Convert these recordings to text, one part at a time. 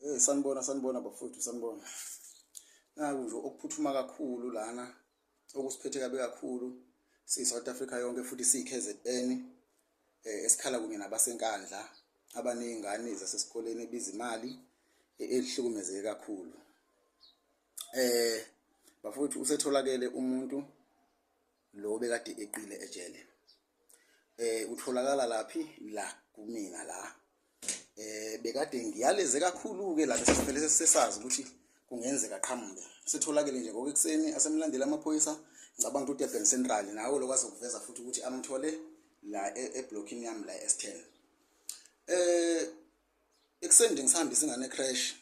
Hey, sanibona sanibona bafowethu, sanibona. Naku nje okuphuthuma kakhulu lana, okusiphethe kabi kakhulu siyi-South Africa yonke futhi siyi-KZN, esikhala kunye nabaseNkandla abaney'ngane zasesikoleni ebiza imali elihlukumezeke kakhulu. Bafowethu, usetholakele umuntu lo bekade eqile ejele. Utholakala laphi? La kumina la. Bekade ngiyaleze kakhulu ke la, bese sivele sesazi ukuthi kungenzeka qhamuke. Setholakele nje ngoku ekuseni, asemlandela amaphoyisa. Ngicabanga ukuthi uDurban Central nawe lokwazi ukuveza futhi ukuthi amthole la eblockini yami la S10. Ekuseni nje ngisahambisa ingane ecrash,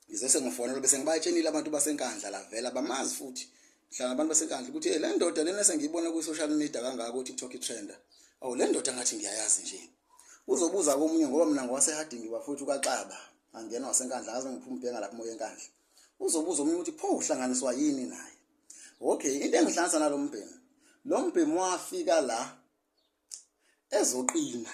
ngize sengifonela, bese ngibatshenile abantu baseNkandla la, vela bamazi futhi hlanga abantu baseNkandla ukuthi le ndoda lena sengiyibona ku-social media kangaka, ku-TikTok itrenda, awu, le ndoda ngathi ngiyayazi nje. Uzobuza komunye, ngoba mina ngowase-Harding bafowethu, kaXaba, angena waseNkandla, ngaze ngiphuma ubhenga lapha moya eNkandla. Uzobuza omunye ukuthi pho uhlanganiswa yini naye? Okay, into engihlanganisa nalo mbhemu, lo mbhemu wafika la ezoqina.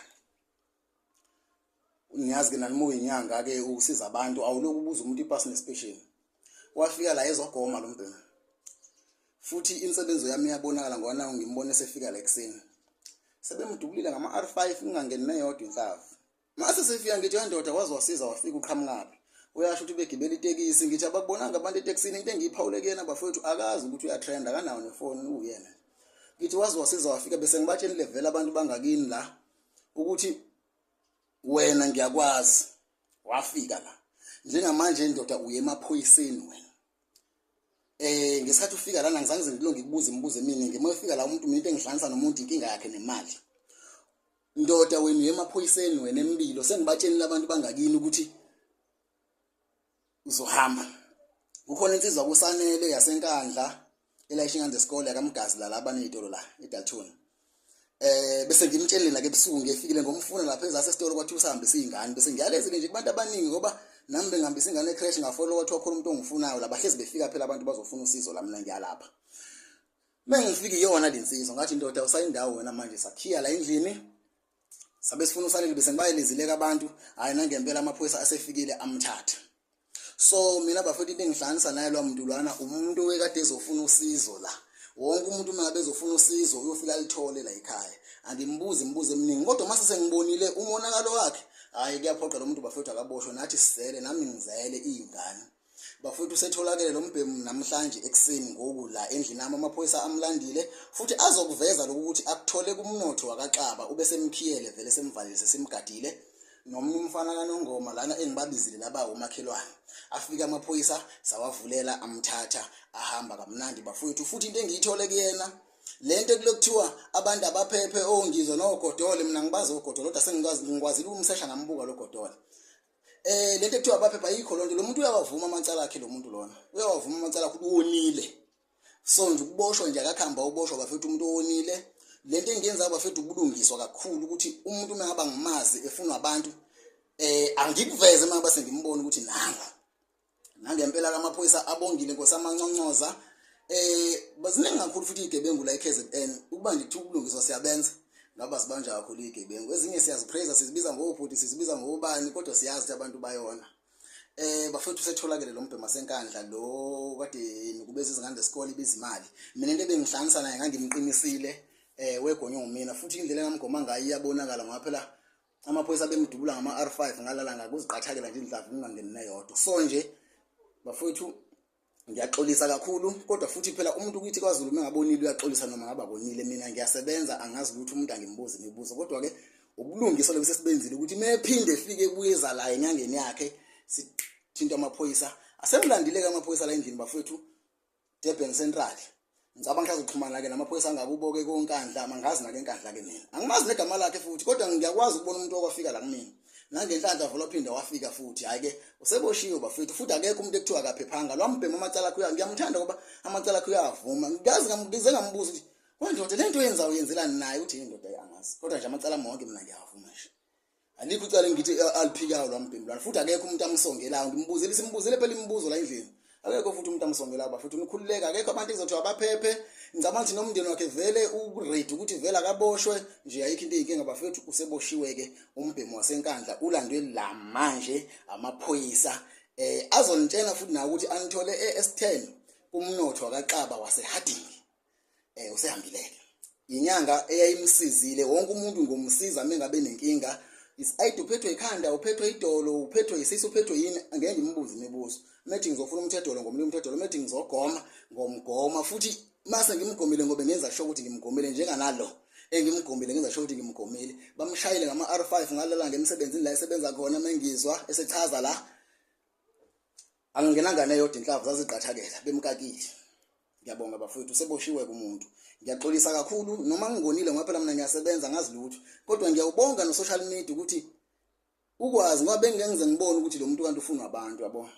Ngiyazi-ke nani uma uyinyanga-ke ukusiza abantu, awuloku ubuza umuntu ipasi nesipesheni. Wafika la ezogoma lo mbhemu, futhi insebenzo yami iyabonakala ngoba nawo ngimbone esefika la ekuseni, sebemdubulile ngama-R5, kungangeni neyodwa inhlavu. Mase sefika ngithi, ndoda, waze wasiza wafika, uqhamukaphi? Uyasho ukuthi begibela itekisi. Ngithi abakubonanga abantu etekisini. Into engiyiphawule kuyena bafowethu, akazi ukuthi uyatrenda, akanawo nefoni uyena. Ngithi waze wasiza wafika, bese ngibatshenile vele abantu bangakini la ukuthi wena ngiyakwazi, wafika la. Njengamanje ndoda, uye emaphoyiseni wena. Ngesikhathi ufika lana ngizange ngilonge ngikubuza imibuzo eminingi. Uma ufika la umuntu, mina into engihlanganisa nomuntu inkinga yakhe nemali. Ndoda, wena uye emaphoyiseni wena embilo, sengibatshenile abantu bangakini ukuthi uzohamba. Kukhona insizwa kusanele yaseNkandla elayisha ingane zesikole yakamgazi la abaney'tolo la eDalton. Bese ngimtshelile nake ebusuku ngiyefikile ngomfuna lapha ezase esitolo, kwathiwa usahambisa iy'ngane. Bese ngiyalezile nje kubantu abaningi, ngoba nami bengihambisa ingane ecrash, ngafola kwathiwa khona umuntu ongifunayo la. Bahlezi befika phela abantu bazofuna usizo la, mina ngiyalapha. Mengifika iyona le nsizwa, ngathi, ndoda, usayindawo wena manje. Sakhiya la endlini, sabe sifuna usalele, bese ngibayelezile abantu. Hhayi, nangempela amaphoyisa asefikile amthatha. So mina bafethu, into engihlanganisa naye lwa muntu lwana, umuntu wekade ezofuna usizo la. Wonke umuntu uma ngabe ezofuna usizo uyofika alithole la ekhaya, angimbuzi imibuzo eminingi. Kodwa uma sengibonile umonakalo wakhe, hhayi, kuyaphoqa, lo muntu bafethu akaboshwe, nathi sizele, nami ngizele iy'ngane bafethu. Usetholakele lo mbhemu namhlanje ekuseni ngoku la endlini yami, amaphoyisa amlandile futhi azokuveza lokhu ukuthi akuthole kumnotho wakaXaba, ube semkhiyele vele, semvalile, sesimgadile nomunye umfana kaNongoma lana engibabizile laba umakhelwane. Afika amaphoyisa, sawavulela, amthatha, ahamba kamnandi bafowethu. Futhi into engiyithole kuyena, lento kulokuthiwa abantu abaphephe, ongizwa nogodole, mina ngibazi ogodole, kodwa sengikwazi, ngikwazile ukumsesha, ngambuka lo godole. Lento ekuthiwa abaphepha ayikho lonto. Lo muntu uyawavuma amacala akhe, lo muntu lona uyawavuma amacala akhe, uwonile. So nje ukuboshwa nje akakuhamba uboshwa bafethu umuntu owonile. Lento engiyenza bafethu ubulungiswa kakhulu, ukuthi umuntu uma ngaba ngimazi efunwa abantu, angikuveze uma ngabe sengimbona ukuthi nangu. Nangempela kamaphoyisa abongile, nkosi amanconcoza. Baziningi kakhulu futhi izigebengu la eKZN. Ukuba nje kuthiwa ubulungiswa siyabenza, ngaba sibanja kakhulu izigebengu. Ezinye siyazipraise, sizibiza ngobhuti, sizibiza ngobani, kodwa siyazi ukuthi abantu bayona. Bafethu, setholakele lo mbhema seNkandla lo kade nokubeza izingane zesikole ibiza imali. Mina into ebengihlanganisa naye, ngangimqinisile, wegonywa ngumina, futhi indlela engamgoma ngayo iyabonakala, ngoba phela amaphoyisa bemdubula ngama-R5 ngalala ngakuziqathakela nje inhlavu kungangeni neyodwa. So nje bafowethu, ngiyaxolisa kakhulu, kodwa futhi phela umuntu kuyithi kwaZulu uma ngabonile uyaxolisa noma ngaba konile. Mina ngiyasebenza, angazi ukuthi umuntu angimbuzi imibuzo, kodwa-ke ubulungiswa lobu sesibenzile ukuthi uma ephinde efike ebuyeza la enyangeni yakhe, sithinta amaphoyisa. Asemlandile-ke amaphoyisa la endlini bafowethu, Durban Central. Ngicabanga ukuthi azoxhumana-ke namaphoyisa angakubo-ke koNkandla. Mangazi nake eNkandla-ke, mina angimazi negama lakhe futhi, kodwa ngiyakwazi ukubona umuntu okwafika la kumina. Nangenhlanhla vele waphinde wafika futhi. Hhayi-ke, useboshiwe bafethu, futhi akekho umuntu ekuthiwa akaphephanga. Lwambhema amacala akhe, ngiyamthanda ngoba amacala akhe uyavuma. Ngiyazi, ngize ngambuza ukuthi, wendoda, le nto oyenzayo uyenzelani naye? Uthi, indoda, angazi, kodwa nje amacala ami wonke mina ngiyavuma nje. Alikho icala engithi aliphikayo lwambhemu lwana, futhi akekho umuntu amsongelayo. Ngimbuzele, simbuzele phela imibuzo la endlini, akekho futhi umuntu amsongelayo bafethu. Nikhululeka, akekho abantu ezothiwa abaphephe. Ngicabanga ukuthi nomndeni wakhe vele uready ukuthi vele akaboshwe nje, ayikho into eyinkinga bafethu. Useboshiwe-ke umbhemu waseNkandla, ulandwe la manje amaphoyisa. Azonitshela futhi nawe ukuthi anithole e-S10 kumnotho wakaXaba waseHarding. Usehambileke. Inyanga eyayimsizile wonke umuntu ngomsiza mengabe nenkinga is either uphethwe ikhanda, uphethwe idolo, uphethwe isisu, uphethwe yini, angeke ngimbuze imibuzo. Methi ngizofuna umthedolo, ngomnika umthedolo, methi ngizogoma, ngomgoma futhi mase ngimgomile ngobe ngenza sure ukuthi ngimgomile njenganalo engimgomile ngenza sure ukuthi ngimgomile. Bamshayile ngama R5 ngalala ngemsebenzini la esebenza khona mengizwa esechaza la angingenanga neyodwa inhlavu zazigqathakela bemkakile. Ngiyabonga bafowethu, useboshiwe kumuntu. Ngiyaxolisa kakhulu noma ngingonile ngoba phela mina ngiyasebenza ngazi lutho, kodwa ngiyawubonga no social media ukuthi ukwazi ngoba bengeke ngize ngibone ukuthi lo muntu kanti ufunwa abantu yabo.